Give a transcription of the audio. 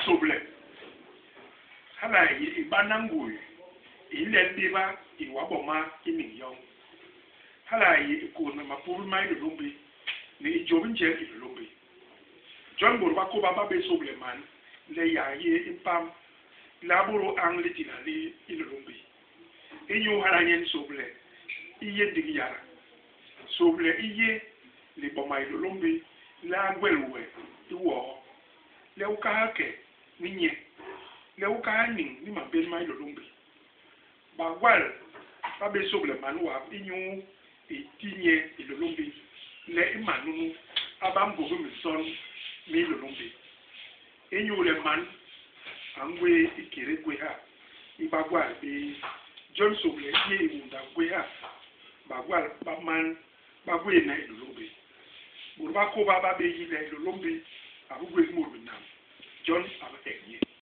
Sôble, hala a yé i bana ngui i lel béba i wa boma i niñ yoñ. Hala a yé i kôhna mapubi ma Hilôlômbi ni i jôp i njel Hilôlômbi. Jon bôt ba kôba ba bé sôble man le yak yé i mpam le a bôdôl añ litilna li Hilôlômbi. Inyu hala nyen sôble i yé ndik yada. Sôble i yé liboma Hilôlômbi le a gwel we i woo, le u kahal ke ni nye, le u kahal niñ ni mambén ma Hilôlômbi. Bagwal ba bé sôble man wap inyu i ti nye Hilôlômbi le i man nunu a ba mbôgi minson mi Hilôlômbi. Inyule man a ngwéé ikédé gwéha i bagwal bé, jon sôble i yé i unda gwéha bagwal ba man ba gwééne Hilôlômbi. Bôt ba kôba ba bé yi le Hilôlômbi a bi gwés mut binam, jon a bi hek nye.